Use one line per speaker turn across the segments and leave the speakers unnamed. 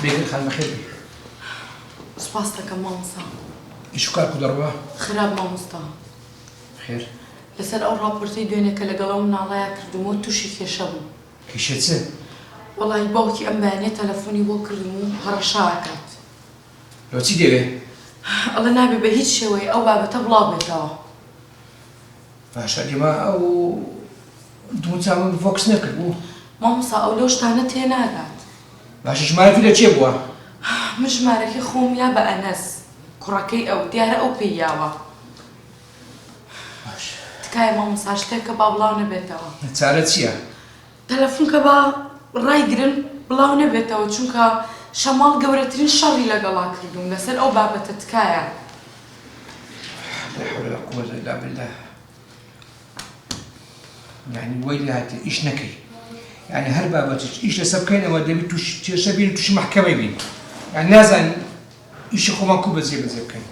بێگەرد خان بەخێر بێی.
سوپاست دەکەم مامۆستا.
ئیش و کار کو دەڕوا؟
خراپ مامۆستا.
خێر؟
لەسەر ئەو ڕاپۆرتەی دوێنێ کە لەگەڵ ئەو مناڵەیا کردومەوە توشی کێشە بووم.
کێشە چ؟
وەڵاهی باوکی ئەم بەیانیە تەلەفۆنی بۆ کردم و هەڕەشە ئەکات.
لۆ چی دەوێ؟
ئەڵێ نابێ بە هیچ شێوەیە ئەو بابەتە بڵاو بێتەوە.
باشە ئێمە ئەو دموچاوم ڤۆکس نەکردبوو؟
مامۆستا ئەو لەو شتانە تێناگات.
باشە ژمارەت لە کێ بووە؟
من ژمارەکەی خۆم یا بە ئەنەس کوڕەکەی ئەو دیارە ئەو پێی یاوە.
باش.
تکایە مامۆستا شتێکە با بڵاو نەبێتەوە.
چارە چیە؟
تەلەفون کە با ڕایگرن بڵاو نەبێتەوە چونکە شەماڵ گەورەترین شەڕی لەگەڵا کردووم لەسەر ئەو بابەتە تکایە.
لا حول ولا قوة الا بالله یعنی وەی لێهاتێ ئیش نەکەی یعنی هەر بابەتێک ئیش لەسەر بکەین ئەوە دەبی تووش کێشە بین و تووشی مەحکەمەی بین یعنی نازانین ئیشی خۆمان کو بەجێ بەجێ بکەین.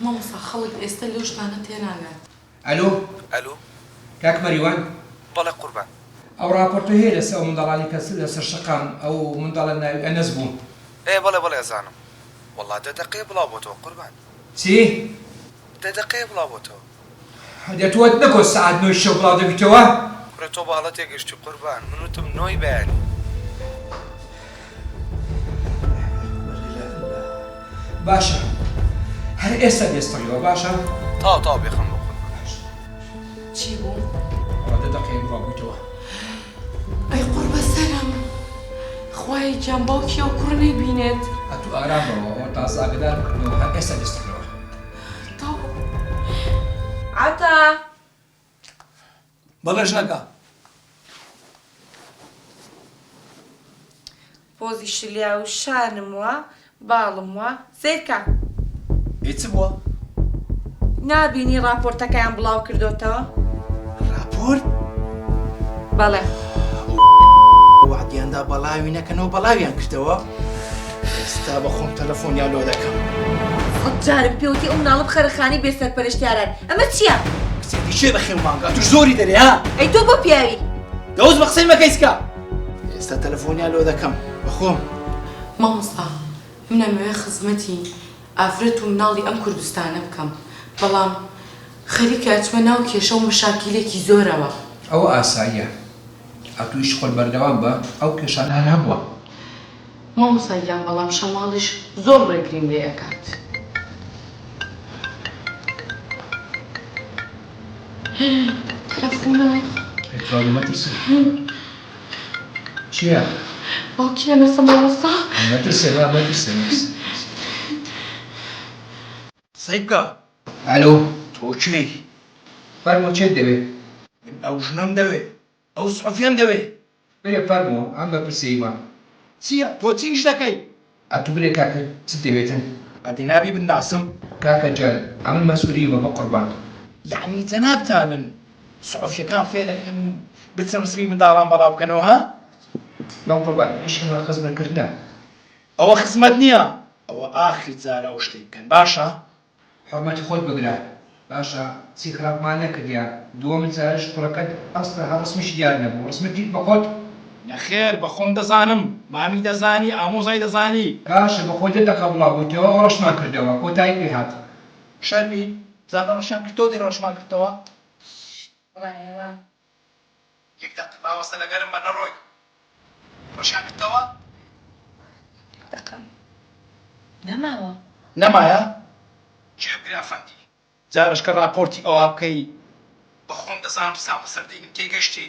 مامۆستا خەڵک ئێستە لەو شتانە تێناگات.
ئەلۆ.
ئەلو.
کاک مەریوان.
بەڵێ قوربان.
ئەو ڕاپۆرتە هەیە لەسەر ئەو منداڵانەی کە لەسەر شەقام ئەو منداڵە ناوی ئەنەس بوو.
ئێ بەڵێ بەڵێ ئەزانم. وەڵا دە دەقەیە بڵاو بۆتەوە قوربان.
چی؟
دە دەقەیە بڵاو بۆتەوە.
دە تۆ وت نەگۆت سەعات نۆی شەو بڵاو دەبیتەوە؟
کورە تۆ بە هەڵە تێگەشتی قوربان من وتم نۆی بەیانی.
باشە هەر ئێستا دێستڕیوە باشە؟
تەواو تەواو بێخەم بۆ قوربان.
چی بوو؟
وەڵا دە دەقەیە بڵاو بوویتەوە.
ئەی قوڕبەسەرم خوایە گیان باوکی ئەو کوڕە نەیبینێت.
ئەتوو ئارام بەوە ئەوە تازە ئاگەدارم کردنەوە هەر ئێستا دێستڕیوە.
تەواو.
عەتا.
بەڵێ ژنەکە.
پۆزی شلیاو شانم وا باڵم وا سەیرکە.
ئێ چ بووە؟
نابینی ڕاپۆرتەکەیان بڵاو کردۆتەوە؟
ڕاپۆرت؟
بەڵێ.
ئەو وەعدیان دا بەڵاوی نەکەنەوە بەڵاویان کردەوە؟ ئێستا بە خۆم تەلەفۆنیان لۆ دەکەم.
سەدجارم پێوتی ئەو مناڵە بخەرە خانەی بێ سەرپەرشتیاران ئەمە چییە؟
کچێ کێ بەخێو مانگا توش زۆری دەرێ ها؟
ئەی تۆ بۆ پیاوی؟
دەوز بە قسەی مەکەی سکا. ئێستا تەلەفۆنیان لۆ دەکەم بەخۆم.
مامۆستا من ئەمەوێ خزمەتی ئافرەت و مناڵی ئەم کوردستانە بکەم بەڵام خەریکە ئەچمە ناو کێشە و مەشاکیلێکی زۆرەوە.
ئەوە ئاساییە ئەتوو ئیشی خۆت بەردەوام بە ئەو کێشانە هەر هەبووە.
مامۆستا گیان بەڵام شەماڵیش زۆر ڕێگریم لێ ئەکات. تەلەفونە.
ئەی تڕاوی مەترسە. چییە؟
باوکی ئەنەسە مامۆستا.
مەترسە با مەترسە مەترسە.
سەی بکە.
ئەلۆ.
تۆ کێی؟
فەرموو چێت دەوێ؟
من ئەو ژنەم دەوێ. ئەو سحوفیەم دەوێ.
برێ فەرموو ئەم بەرپرسەی مە.
چییە؟ تۆ چی ئیش دەکەی؟
ئەتوو برێ کاکە چت دەوێتن؟
ئەدی نابی بتناسم؟
کاکە گیان ئەمن مەسئولی مە بەقوربان.
یەعنی جەنابتانن سحوفیەکان فێرەکەن بچن ڕسمی منداڵان بەڵاو بکەنەوە ها؟
بەقوربان ئیشی مە خزمەت کردنە.
ئەوە خزمەت نیە ئەوە ئاخر جارە ئەو شتەی بکەن باشە؟
حورمەتی خۆت بگرە باشە چی خراپمان نەکردیە دووەم جاریش کوڕەکەت ئەسڵا هەر ڕسمیشی دیار نەبوو ڕسمت دیت بەخۆت؟
نەخێر بەخۆم دەزانم مامی دەزانی ئامۆزای دەزانی.
باشە بەخۆی دە دەقە بڵاو بوویتەوە ئەو ڕەشمان کردەوە کۆتایی پێ هات.
شەرمی بزانە ڕەشیان کردەوە دەی ڕەشمان کردەوە. یەک دەقە ماوەستە لەگەرم بە نەڕۆی ڕەشیان کردەوە.
دەقە نەماوە.
نەمایە؟ گوێ بگرە ئەفەندی جارەش کە ڕاپۆرتی ئەوا بکەی بە خۆم دەزانم سام بەسەر دێنیم تێگەشتی.